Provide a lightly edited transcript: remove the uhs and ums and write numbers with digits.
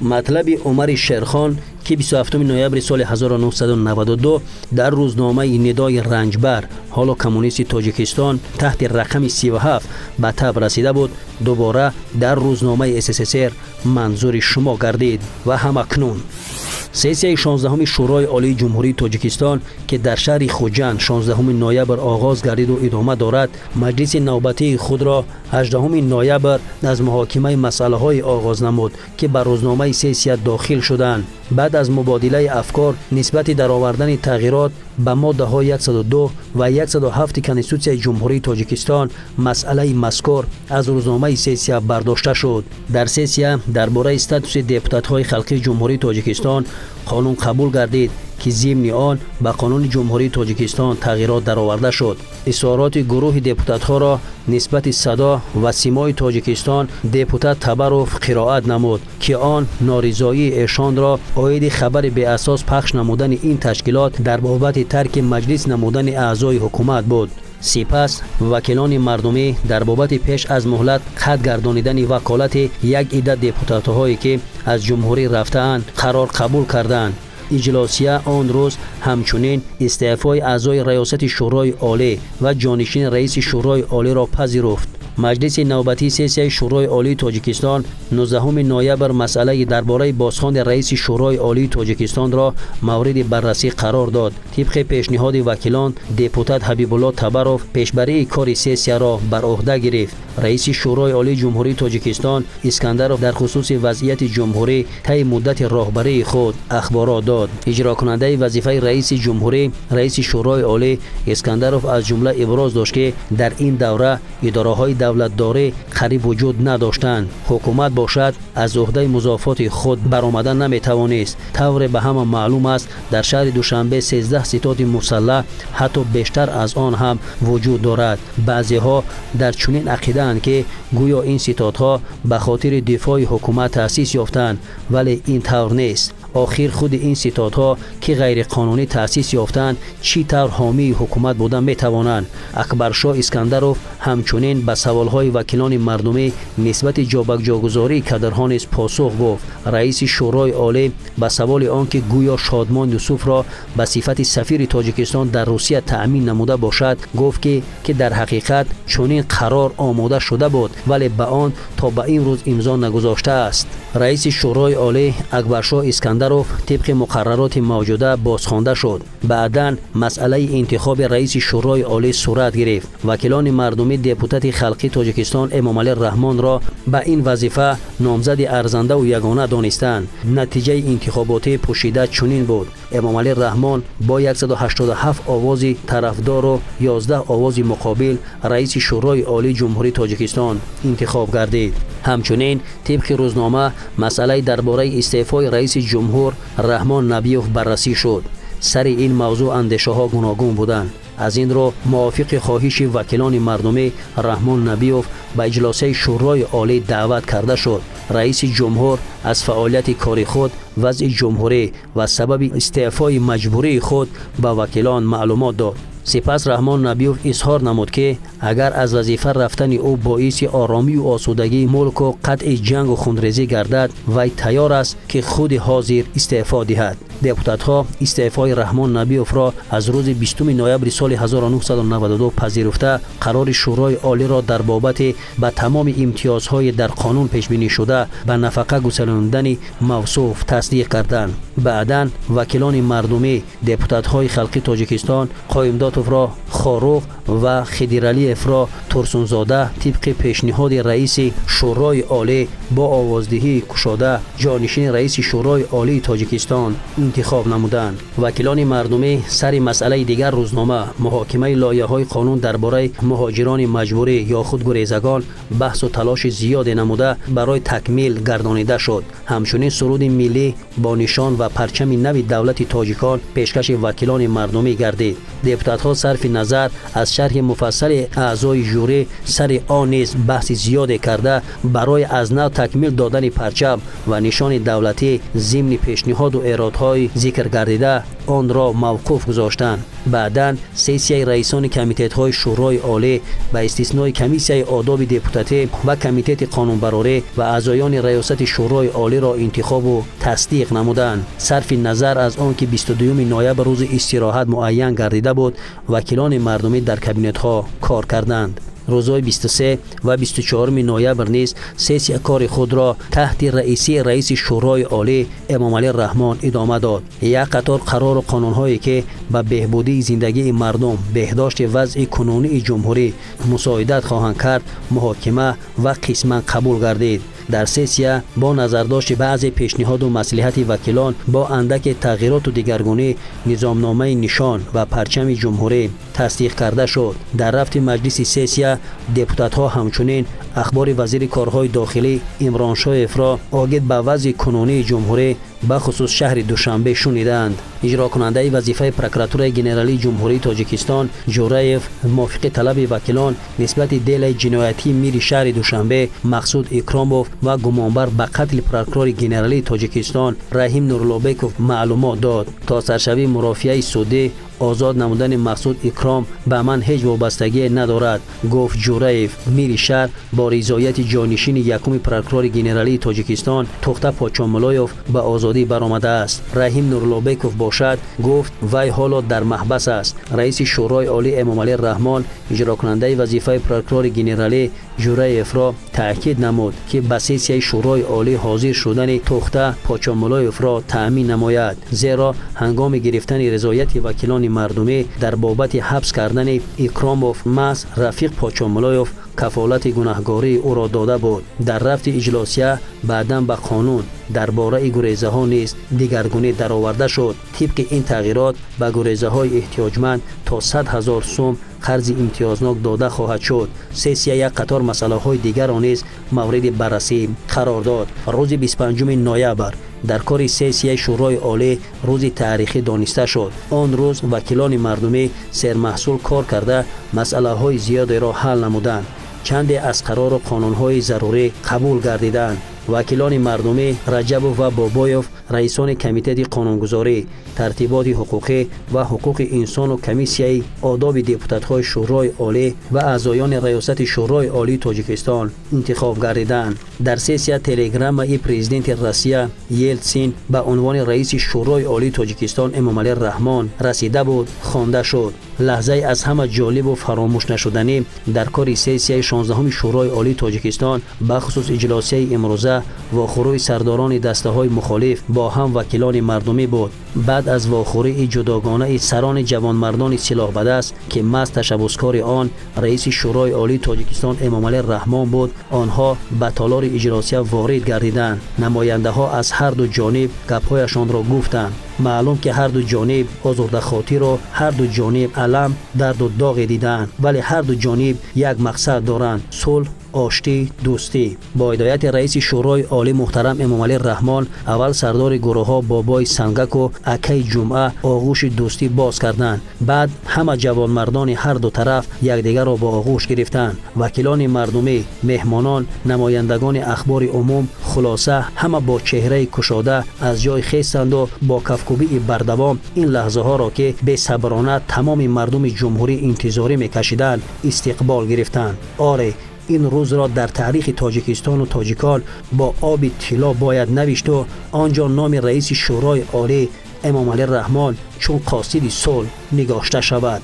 Матлаби Умари Шерхон, ки 27 ноябри соли 1992 дар рӯзномаи «Нидои Ранҷбар», ҳоло «Коммунисти Тоҷикистон», таҳти рақами 37 ба таб расида буд, дубора дар рӯзномаи СССР манзури шумо гардид. Ва ҳамакнун сессияи 16-уми Шӯрои Олии Ҷумҳурии Тоҷикистон, ки дар шаҳри Хуҷанд 16 ноябр оғоз гардиду идома дорад, маҷлиси навбатии худро 18 ноябр аз муҳокимаи масъалаҳое оғоз намуд, ки ба рӯзномаи сессия дохил шуданд. Баъд аз мубодилаи афкор нисбати даровардани тағйирот ба моддаҳои 102 ва 107 Конститутсияи Ҷумҳурии Тоҷикистон, масъалаи мазкур аз рӯзномаи сессия бардошта шуд. Дар сессия дар бораи статуси депутатҳои халқии Ҷумҳурии Тоҷикистон қонун қабул гардид, ки зимни он ба Қонуни Ҷумҳурии Тоҷикистон тағйирот дароварда шуд. Изҳороти гурӯҳи депутатҳоро нисбати Садо ва Симои Тоҷикистон депутат Табаров қироат намуд, ки он норизоии эшонро оиди хабари беасос пахш намудани ин ташкилот дар бобати тарки маҷлис намудани аъзои ҳукумат буд. Сипас вакилони мардумӣ дар бобати пеш аз муҳлат қатъ гардонидани ваколати як идда депутатҳое, ки аз ҷумҳурӣ рафтаанд, қарор қабул карданд. Иҷлосия он рӯз ҳамчунин истеъфои аъзои Раёсати Шӯрои Олӣ ва ҷонишини раиси Шӯрои Олиро пазируфт. Маҷлиси навбатии сессияи Шӯрои Олии Тоҷикистон 19 ноябр масъалаи дар бораи бозхонди раиси Шӯрои Олии Тоҷикистонро мавриди баррасӣ қарор дод. Тибқи пешниҳоди вакилон, депутат Ҳабибулло Табаров пешбарии кори сессияро бар ӯҳда гирифт. Раиси Шӯрои Олии Ҷумҳурии Тоҷикистон Искандаров дар хусуси вазъияти ҷумҳурӣ таи муддати роҳбарии худ ахборот дод. Иҷрокунандаи вазифаи раиси ҷумҳурӣ, раиси Шӯрои Олӣ Искандаров аз ҷумла иброз дошт, ки дар ин давра идораҳои давлатдорӣ қариб вуҷуд надоштанд, ҳукумат бошад, аз ӯҳдаи музофоти худ баромада наметавонист. Тавре ба ҳама маълум аст, дар шаҳри Душанбе 13 ситоди мусаллаҳ, ҳатто бештар аз он ҳам вуҷуд дорад. Баъзеҳо дар чунин ақидаанд, ки гӯё ин ситодҳо ба хотири дифои ҳукумат таъсис ёфтанд, вале ин тавр нест. Охир худи ин ситодҳо, ки ғайриқонунӣ таъсис ёфтанд, чӣ тавр ҳомии ҳукумат буда метавонанд? Акбаршоҳ Искандаров ҳамчунин ба саволҳои вакилони мардумӣ нисбати ҷобаҷогузории кадрҳо низ посух гуфт. Раиси Шӯрои Олӣ ба саволи он ки гӯё Шодмон Юсуфро ба сифати сафири Тоҷикистон дар Русия таъмин намуда бошад, гуфт, ки дар ҳақиқат чунин қарор омода шуда буд, вале ба он то ба ин рӯз имзо нагузоштааст. Раиси Шӯрои Олӣ Акбаршоҳ Искандаров тибқи муқаррароти мавҷуда бозхонда шуд. Баъдан масъалаи интихоби раиси Шӯрои Олӣ сурат гирифт. Вакилони мардумӣ депутати халқи Тоҷикистон Эмомалӣ Раҳмонро ба ин вазифа номзади арзандаву ягона донистанд. Натиҷаи интихоботӣ пӯшида чунин буд: Эмомалӣ Раҳмон бо 187 овози тарафдору 11 овози муқобил раиси Шӯрои Олии Ҷумҳурии Тоҷикистон интихоб гардид. Ҳамчунин тибқи рӯзнома масъалаи дар бораи истеъфои раиси ҷумҳур Раҳмон Набиёв баррасӣ шуд. Сари ин мавзӯъ андешаҳо гуногун буданд. Аз ин рӯ, мувофиқи хоҳиши вакилони мардумӣ, Раҳмон Набиёв ба иҷлосияи Шӯрои Олӣ даъват карда шуд. Раиси ҷумҳур аз фаъолияти кори худ, вазъи ҷумҳурӣ ва сабаби истеъфои маҷбурии худ ба вакилон маълумот дод. Сипас Раҳмон Набиёв изҳор намуд, ки агар аз вазифа рафтани ӯ боиси оромию осудагии мулку қатъи ҷангу хунрезӣ гардад, вай тайёр аст, ки худи ҳозир истеъфо диҳад. Депутатҳо истеъфои Раҳмон Набиёвро аз рӯзи 20 ноябри соли 1992 пазируфта, қарори Шӯрои Олиро дар бобати ба тамоми имтиёзҳои дар қонун пешбинишуда ба нафақа гусалондани мавсуф тасдиқ карданд. Баъдан вакилони мардумӣ, депутатҳои халқи Тоҷикистон, Қоимдотовро Хоруғ ва Хидиралиевро Турсунзода тибқи пешниҳоди раиси Шӯрои Олӣ бо овоздиҳии кушода ҷонишини раиси Шӯрои Олии Тоҷикистон интихоб намуданд. Вакилони мардумӣ сари масъалаи дигар рӯзнома, муҳокимаи лоиҳаҳои қонун дар бораи муҳоҷирони маҷбурӣ ё худгурезагон, баҳсу талоши зиёде намуда, барои такмил гардонида шуд. Ҳамчунин суруди миллӣ бо нишон ва парчами нави давлати тоҷикон пешкаши вакилони мардумӣ гардид. Депутатҳо сарфи назар аз шарҳи муфассали аъзои жюрӣ сари он низ баҳси зиёде карда, барои аз нав такмил додани парчам ва нишони давлатӣ зимни пешниҳоду эродҳои зикр гардида онро мавқуф гузоштанд. Баъдан сессияи раисони комитетҳои Шӯрои Олӣ ба истиснои комиссияи одоби депутатӣ ва комитети қонунбарорӣ ва аъзоёни раёсати Шӯрои Олиро интихобу тасдиқ намуданд. Сарфи назар аз он ки 22 ноябр рӯзи истироҳат муайян гардида буд, вакилони мардумӣ дар кабинетҳо кор карданд. Рӯзҳои 23 ва 24 ноябр низ сессия кори худро таҳти раисии раиси Шӯрои Олӣ Эмомалӣ Раҳмон идома дод. Як қатор қарору қонунҳое ки ба беҳбудии зиндагии мардум, беҳдошти вазъи кунунии ҷумҳурӣ мусоидат хоҳанд кард, муҳокима ва қисман қабул гардид. Дар сессия бо назардошти баъзе пешниҳоду маслиҳати вакилон бо андаке тағйироту дигаргунӣ низомномаи нишон ва парчами ҷумҳурӣ тасдиқ карда шуд. Дар рафти маҷлиси сессия депутатҳо ҳамчунин ахбори вазири корҳои дохилӣ Имроншоевро огид ба вазъи кунунии ҷумҳурӣ, бахусус шаҳри Душанбе, шуниданд. Иҷрокунандаи вазифаи прокуратураи генералии Ҷумҳурии Тоҷикистон Ҷураев мувофиқи талаби вакилон нисбати делаи ҷиноятии мири шаҳри Душанбе Мақсуд Икромов ва гумонбар ба қатли прокурори генералии Тоҷикистон Раҳим Нурлобеков маълумот дод. То саршавии мурофиаи судӣ озод намудани Мақсуд Икром ба ман ҳеҷ вобастагие надорад, гуфт Ҷураев. Мири шаҳр бо ризояти ҷонишини якуми прокурори генералии Тоҷикистон Тухта Почомулоев ба озодӣ баромадааст. Раҳим Нурлобеков бошад, гуфт, вай ҳоло дар маҳбас аст. Раиси Шӯрои Олӣ Эмомалӣ Раҳмон иҷрокунандаи вазифаи прокурори генералӣ Ҷураевро таъкид намуд, ки ба сессияи Шӯрои Олӣ ҳозир шудани Тухта Почомулоевро таъмин намояд, зеро ҳангоми гирифтани ризояти вакилони мардумӣ дар бобати ҳабс кардани Икромов маҳз Рафиқ Почомулоев кафолати гунаҳгории ӯро дода буд. Дар рафти иҷлосия баъдан ба қонун дар бораи гурезаҳо низ дигаргунӣ дароварда шуд. Тибқи ин тағйирот ба гурезаҳои эҳтиёҷманд то 100 ҳазор сум қарзи имтиёзнок дода хоҳад шуд. Сессия як қатор масъалаҳои дигарро низ мавриди баррасӣ қарор дод. Рӯзи 25 ноябр дар кори сессияи Шӯрои Олӣ рӯзи таърихӣ дониста шуд. Он рӯз вакилони мардумӣ сермаҳсул кор карда масъалаҳои зиёдеро ҳал намуданд. Чанде аз қарору қонунҳои зарурӣ қабул гардиданд. Вакилони мардумӣ Раҷабов ва Бобоев раисони комитети қонунгузорӣ, тартиботи ҳуқуқӣ ва ҳуқуқи инсону комиссияи одоби депутатҳои Шӯрои Олӣ ва аъзоёни раёсати Шӯрои Олии Тоҷикистон интихоб гардиданд. Дар сессия телеграммаи президенти Россия Елтсин ба унвони раиси Шӯрои Олии Тоҷикистон Эмомалӣ Раҳмон расида буд, хонда шуд. Лаҳзаи аз ҳама ҷолибу фаромӯшнашуданӣ дар кори сессияи 16-уми Шӯрои Олии Тоҷикистон, бахусус иҷлосияи имрӯза, вохӯрии сардорони дастаҳои мухолиф бо ҳам вакилони мардумӣ буд. Баъд аз вохӯрии ҷудогонаи сарони ҷавонмардони силоҳбадаст, ки маҳз ташаббускори он раиси Шӯрои Олии Тоҷикистон Эмомалӣ Раҳмон буд, онҳо ба толори иҷлосия ворид гардиданд. Намояндаҳо аз ҳарду ҷониб гапҳояшонро гуфтанд. Маълум ки ҳарду ҷониб озурдахотиру ҳарду ҷониб алам, дарду доғе диданд, вале ҳарду ҷониб як мақсад доранд: сулҳ, оштӣ, дӯстӣ. Бо ҳидояти раиси Шӯрои Олӣ муҳтарам Эмомалӣ Раҳмон аввал сардори гурӯҳҳо Бобои Сангаку Акаи Ҷумъа оғӯши дӯстӣ боз карданд. Баъд ҳама ҷавонмардони ҳарду тараф якдигарро бо оғӯш гирифтанд. Вакилони мардумӣ, меҳмонон, намояндагони ахбори умум, хулоса ҳама бо чеҳраи кушода аз ҷой хестанду бо кафкӯбии бардавом ин лаҳзаҳоро, ки бесаброна тамоми мардуми ҷумҳурӣ интизорӣ мекашиданд, истиқбол гирифтанд. Оре, ин рӯзро дар таърихи Тоҷикистону тоҷикон бо оби тилло бояд навишту он ҷо номи раиси Шӯрои Олӣ Эмомалӣ Раҳмон чун қосиди сулҳ нигошта шавад.